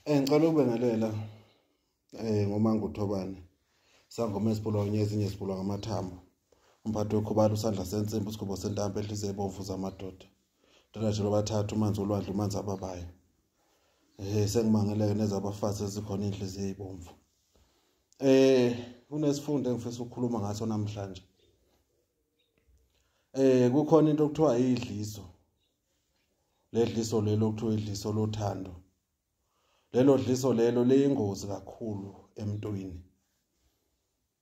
Ngicela ukubingelela ngoManguthobane. Sangoma esibulwa ngezinye esibulwa ngamathambo. Umphathi wekhubalo usandla sensimbi isigubo sentambo enhliziyo ebomvu zamadoda. Dodajelo bathathu umanzi olwandle umanzi ababayo. Sengimangeleke nezabafazi ezikhona inhliziyo ebomvu. Kunesifundo engifisa ukukhuluma ngaso namhlanje. Kukhona into okuthiwa idliso. Ledliso lelo okuthiwa idliso lothando. Lelo dliso lelo liyingozi kakhulu emntwini.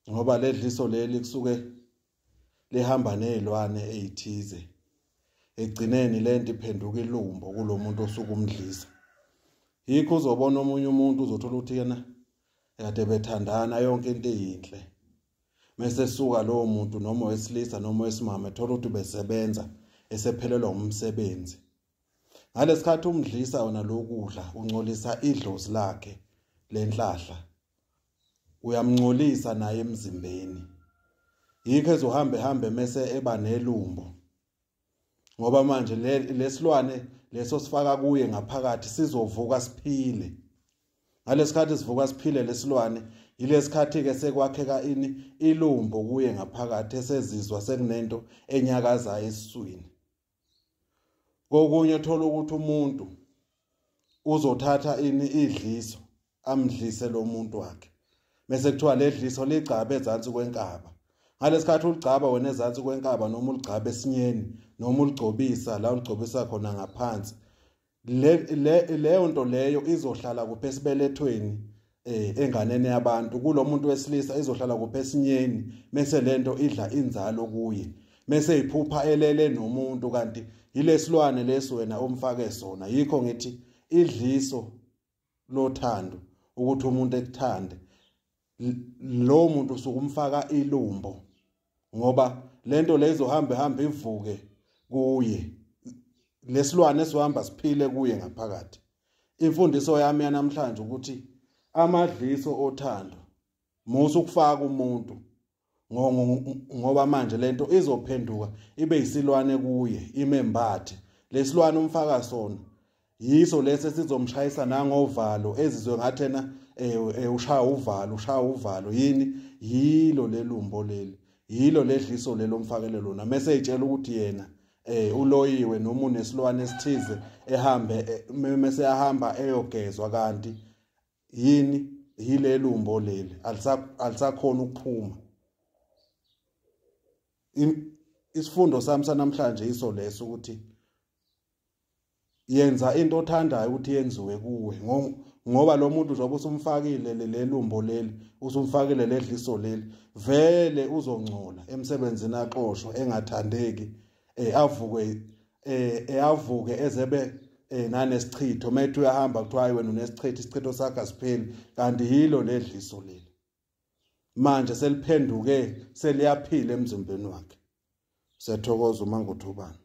Ngoba ledliso leli kusuke lihamba nezilwane ezithize. Egcineni lento iphenduka ilumbo kulomuntu osuka umdlisa. Yikho uzobona omunye umuntu uzothola ukuthi yena kade bethandana yonke into eyinhle. Mase suka lowo muntu noma wesilisa noma wesimame ethola ukuthi besebenza esephelelwa umsebenzi. Ngalesikhathi umdlisa wona lokudla uncolisa idlozi lakhe lenhlahla. Uyamncolisa naye emzimbeni. Yikho ezohambe hambe mase eba nelumbo. Ngoba manje lesilwane leso sifaka kuye ngaphakathi sizovuka siphile. Ngalesikhathi sivuka siphile lesilwane ilesikhathi ke sekwakheka ini ilumbo kuye ngaphakathi esezizwa sekunento enyakazayo esiswini. Kokunye thola ukuthi umuntu uzothatha ini idliso amdlise lo muntu wakhe. Bese kuthiwa ledliso ligcabe ezantsi kwenkaba. Ngalesikhathi uligcaba wena ezantsi kwenkaba noma uligcaba esinyeni noma uligcobisa la uligcobisa khona ngaphansi. Leyo nto leyo izohlala kuphi esibelethweni enganeni yabantu kulomuntu wesilisa izohlala kuphi esinyeni bese lento idla inzalo kuye. Bese iphupha elele nomuntu kanti yilesilwane leso wena omfake sona. Yikho ngithi idliso lothando ukuthi umuntu ekuthande lo muntu usukumfaka ilumbo ngoba lento lezohamba hamba ivuke kuye lesilwane esizohamba siphile kuye ngaphakathi. Imfundiso yami yanamhlanje ukuthi amadliso othando musu ukufaka umuntu ngoba manje lento izophenduka ibe isilwane kuye imembathe. Lesilwane umfaka sona yiso lesi sizomshayisa nangovalo ezizwe ngathi ena ushaya uvalo ushaya uvalo yini yilo lelumbo leli yilo ledliso lelo umfakele lona mase etshela ukuthi yena uloyiwe noma unesilwane esithize ehambe mase ahamba eyogezwa kanti yini yilelumbo leli alisakhona ukuphuma. Isifundo sami sanamhlanje iso leso ukuthi yenza into othandayo ukuthi yenziwe kuwe ngoba lo muntu njengoba usumfakile lelumbo leli usumfakile ledliso leli vele uzongcola emsebenzini axoshwe engathandeki avuke avuke ezebe nanesichitho methu uyahamba kuthiwa hayi wena unesichitho isichitho sakhe asipheli kanti yilo ledliso leli manje seliphenduke seliyaphila emzimbeni wakhe. Siyathokoza uManguthobane.